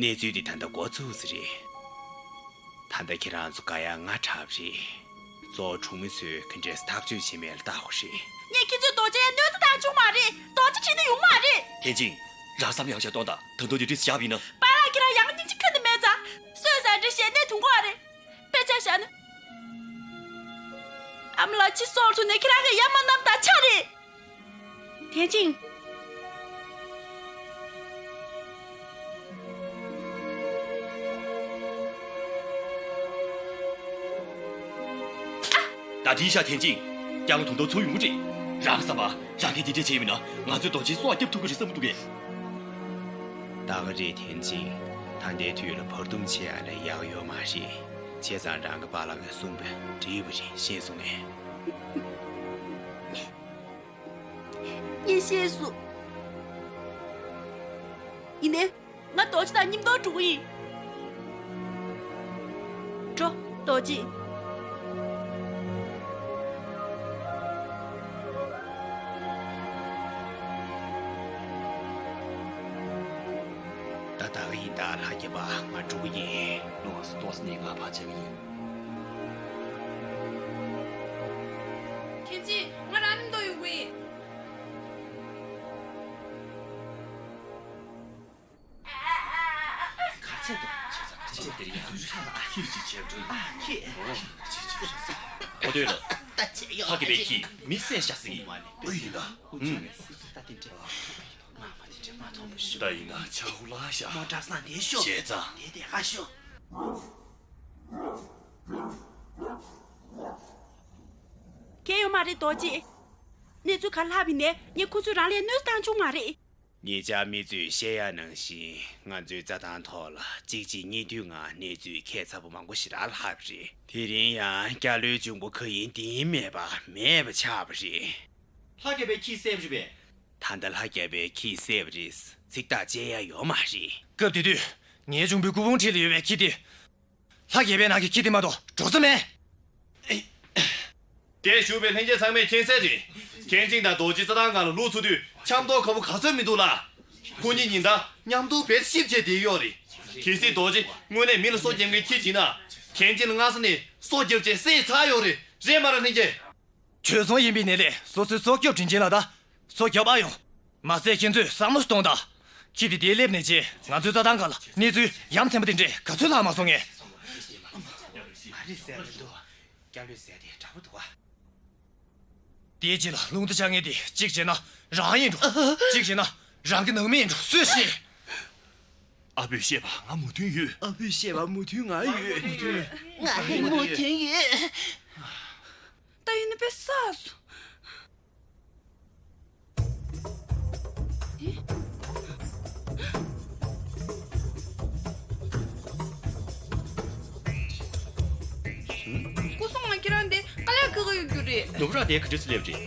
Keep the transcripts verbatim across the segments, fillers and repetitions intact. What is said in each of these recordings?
གནས་ཚུལ་འདི་ད་ལྟ་འགོ་ཚུགས་ས་རེད། ད་ལྟ་ཁྱེད་རང་ཚོ་དགའ་ཡག་ང་དྲག་པ་རེད། གཙོ་བོ་གྲོང་མི་ཚོས་ག་འདྲས་ཐག་གཅོད་བྱེད་མིན་ལ་བལྟ་དགོས་རེད། ངས་ཁྱེད་ཚོའི་རྡོ་རྗེ་ཡ་གནོད་འཚེ་བཏང་བཅུག་མ་རེད། རྡོ་རྗེ་ཁྲིད་ནི་ཡོང་མ་རེད། ཐེན་ཅིང་། རང་བསམ་ཡག་བྱས་གཏོང་དང་། ད་དུང་དེ་འདྲས་བཞག་པ་ཡིན་ན། པཱ་ལགས་ཁྱེད་རང་ཡང་སྙིང་རྗེ་ཁྱོན་ནས་མེད་ཙང་། སོས་ཙང་འདྲ་ཞལ་ནད་ཐུང་གོ་རེད། དཔེ་ཆ་བཞག་ན། ཨ་མ་ལགས་ཕྱི་སོར་ཐུག་ནས་ཁྱེད་རང་གི་ཡ་མ་ནམ་དང་ཆ་རེད། ཐེན་ཅིང་། ད་དྲིས་ཤག་ཐེན་ཅིང་། སྐྱག་ལོ་དུང་ཐོག་ཚུར་ཡོང་གི་རེད། རང་བསམ་པ་རང་གིས་འདི་འདྲས་བྱས་མིན་ན་ང་ཚོའི་རྡོ་རྗེ་སྲོག་སྐྱོབ་ཐུབ་ཀྱི་རེད་བསམ་གྱི་འདུག་གས། ད་ག་རེད་ཐེན་ཅིང་། ད་ལྟའི་དུས་ལ་བར་འདུམ་བྱེད་ཡ་ལས་ཡག་ཡོད་མ་རེད། བྱས་ཙང་རང་གི་པཱ་ལགས་ཀྱིས་གསུངས་པ་འགྲིག་པ་རེད། ཤེས་སོང་ངས། ངས་ཤེས་སོང་། ཡིན་ནའི། ང་རྡོ་རྗེ་དང་མཉམ་དུ་འགྲོ་གི་ཡིན། འགྲོ། རྡོ་རྗེ། ད་ད་ག་ཡིན་ད་ལྷ་རྒྱལ་པོ། ང་འགྲོ་གི་ཡིན། ལོག་སི་ཏོག་སི་ནས་ང་ཕར་བྱེད་ཀྱི་ཡིན། ཐེན་ཅིང་། ང་རང་མཉམ་དུ་ཡོང་གི་ཡིན། ག་ཚད་དུ་བྱས་ཙང་ཁྱེད་ཚོ་དེ་རིང་ཡང་ཁྱེད་ཀྱིས་བྱས་འགྲོ་ཡིན། ཁྱེད། གོ་ཐོས་ལ། ད་བྱས་ཡོད། ལྷ་རྒྱལ་པོའི་ཁྱི་མི་བསད་ཤ་ཟིག་ཡིན། ཨ་ཡིན་ད། ཨུམ། ད་དེ་འདྲས་ང་མ་དེ་འདྲས་མ་མཐོང་བ་ཞུ། ད་ཡིན་ན་ཆག་ལ་ཤ། མོ་བྲག་སང་དེ་ཤོག། བྱས་ཙང་། དེ་དེ་ཧ་ཤོག། ཁྱེད་ཡོད་མ་རེད་རྡོ་རྗེ། གནས་ཚུལ་ག་ལྷག་པ་ཡིན་ནའི་ངས་ཁོ་ཚོས་རང་ལ་གནོད་བཏང་བཅུག་མ་རེད། ངེད་ཅག་མི་ཚོས་བཤད་ཡ་ནང་བཞིན་ང་ཚོའི་རྩྭ་ཐང་ཐོག་ལ་གཅིག་རྗེས་གཉིས་མཐུད་ངང་གནས་ཚུལ་ཁྱད་མཚར་པོ་མང་པོ་ཞེ་དྲག་ལྷག་པ་རེད། དེ་རིང་ཡང་སྐྱ་ལོའི་འབྱུང་པོ་ག་ཡིན་འདི་ཡིན་མེད་པ་མེད་པ་ཆགས་པ་རེད། ལྷ་རྒྱལ་པོའི་ཁྱི་བསད་པ་རེད་པས། ད་ལྟ་ལྷ་རྒྱལ་པོའི་ཁྱི་བསད་པ་རེད། ཚིག་ཐག་བཅད་ཡ་ཡོད་མ་རེད། སྐབས་དེ་དུས་ངའི་འབྱུང་པོའི་སྐུ་ཕུང་འཁྲིས་ལ་ཡོད་པའི་ཁྱི་དེ། ལྷ་རྒྱལ་པོའི་ནང་གི་ཁྱི་དེ་མ་གཏོགས་འགྲོ་ས་མེད། དེར་བཞུགས་པའི་ལྷན་རྒྱས་ཚང་མས་མཁྱེན་གསལ་རེད། ཐེན་ཅིང་དང་རྡོ་རྗེ་རྩྭ་ཐང་སྒང་ལ་ལོག་ཚུར་དུས་འཆམ་ཐོག་ཁ་པོ་ག་ཚོད་མི་འདུག་ལ། ཁོ་གཉིས་ཉིན་ལྟར་མཉམ་དུ་བེད་ཤིབ་བྱས་བསྡད་ཡོད་རེད། གལ་སྲིད་རྡོ་རྗེ་དངོས་གནས་མི་ལ་སྲོག་བརྒྱབ་མཁན་ཁྱི་བྱིན་ན། ཐེན་ཅིང་ལ་སྔ་ས་ནས་སྲོག་བརྒྱབ་བྱས་བསད་ཚར་ཡོད་རེད། རེད་མ་རེད་ལྷན་རྒྱས། བྱོལ་སོང་ཡིན་པའི་ནས་ལས་སོ་སོའི་སྲོག་སྐྱོབ་དྲིན་ཆེན་ལ་ད་སྲོག་སྐྱོབ་ཨ་ཡོང་། མ་ཟད་ཁྱེད་ཚོས་བསམ་བློ་གཏོང་དང་། ཁྱི་དེ་དེར་སླེབས་ནས་རྗེས་ང་ཚོའི་རྩྭ་ཐང་སྒང་ལ་གནས་ཚུལ་ཡ་མཚན་པ་དེ་འདྲས་ག་ཚོད་ལྷག་མ་སོང་ངས། ང་རེད་ཟེར་མི་འདུག། སྐྱ་ལོས་ཟེར་དེ་དྲག་པོ་འདུག་ཨ། དེའི་རྗེས་ལ་རླུང་རྟ་བཅག་མཁན་དེ་གཅིག་བྱས་ན་རང་ཡིན་འགྲོ། གཅིག་བྱས་ན་རང་གི་ནང་མི་ཡིན་འགྲོ་སུས་ཤེས། ཨ་བོས་བཤད་པ་ང་མོས་མཐུན་ཡོད། ཨ་བོས་བཤད་པ་མོས་མཐུན་ང་ཡོད། ང་ཡང་མོས་མཐུན་ཡོད། ད་ཡིན་ན་དཔེ་བསགས་སོང་། སྐུ་སྲུང་མ་ཁྱེད་རང་དེ་དཀའ་ལས་ཁག་གི་ཡོད་རྒྱུ་རེད། ནོར་བུ་རང་དེ་ག་འདྲ་སེ་སླེབས་རེད།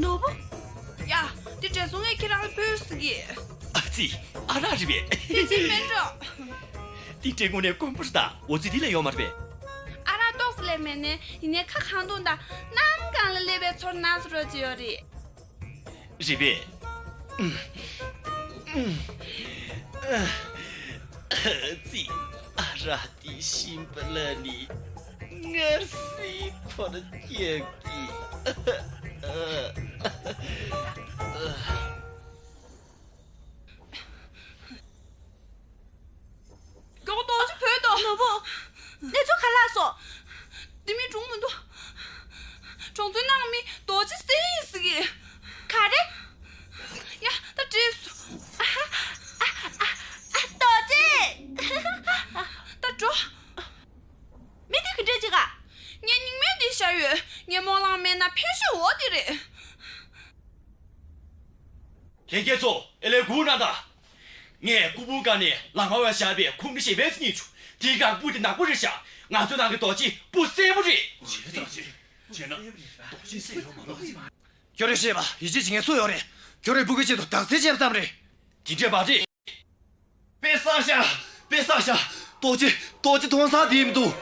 ནོར་བུ། ཡ། དེ་བྲེལ་སོང་ངས་ཁྱེད་རང་ལ་ཕུལ་ཟེར་གི། ཨ་ཙི། ཨ་རག་རེད་པས། དེ་ཅི་མིན་འགྲོ། དེ་འདྲའི་དངོས་གནས་དཀོན་པོ་རེད་ད། འོ་ཙི་དེ་ལས་ཡོད་མ་རེད་པས། ཨ་རག་ཏོག་ཙམ་ལས་མེད་ནས་ཡིན་ནའི་ཁ་གང་འདུག་ད། གནམ་གང་ལ་སླེབས་པའི་ཚོར་སྣང་ཟེར་རོ་ཅི་ཡོད་རེད། རེད་པས། ཨ་ཙི། ཨ་རག་དེ་ཤིང་པ་ལ་ནི་ངར་སི་འཁོར་རྒྱག་གི། མགྱོགས་རྡོ་རྗེ་བོས་དོ། ནོར་བུ། གནས་ཚུལ་ག་ལ་སོང་། དེ་མིན་གྲོངས་མི་འདུག། གྲོང་ཚོའི་ནང་མི་རྡོ་རྗེ་བསད་ཡིན་ཟེར་གི། ག་རེ། ཡ་ད་བྲིས་སོང་། ཨ་ཧ། ཨ་ཨ་ཨ་རྡོ་རྗེ། ད་འགྲོ། མི་དེ་ག་འདྲས་ཅིག་ག། ངས་རྙིང་མའི་འདི་བཞག་ཡོད། ངས་རྨོ་ལངས་མེད་ན་ཕན་ཤོས་འོ་དེ་རེད། ལྷན་རྒྱས་ཚོ་ཨེ་ལས་སྒུག་གནང་དང་། ངས་སྐུ་ཕུང་སྒང་ནས་ལག་པ་བ་བཞག་པའི་ཁུང་ཁྲི་ཞེ་པོ་ཅིག་རྙེད་བྱུང་། དེའི་སྒང་སྤུ་དེ་ནག་པོ་རེད་ཤག། ང་ཚོའི་ནང་གི་རྡོ་རྗེ་སྤུ་གསལ་པོ་རེད། བྱས་ན་རྡོ་རྗེ་བསད་ཡོད་མ་ལོག་ཅི་མ། ཁྱོད་རེ་ཤེས་པ་ཡིད་ཆེས་བྱེད་མཁན་སུ་ཡོད་རེད། ཁྱོད་རེ་སྤུ་གུའི་ཆེད་དུ་དག་སེལ་བྱས་པ་ཙམ་རེད། དེ་འདྲས་མ་རེད། དཔེ་བསགས་ཤག། དཔེ་བསགས་ཤག། རྡོ་རྗེ། རྡོ་རྗེ་མཐོང་ས་དེ་མི་འདུག།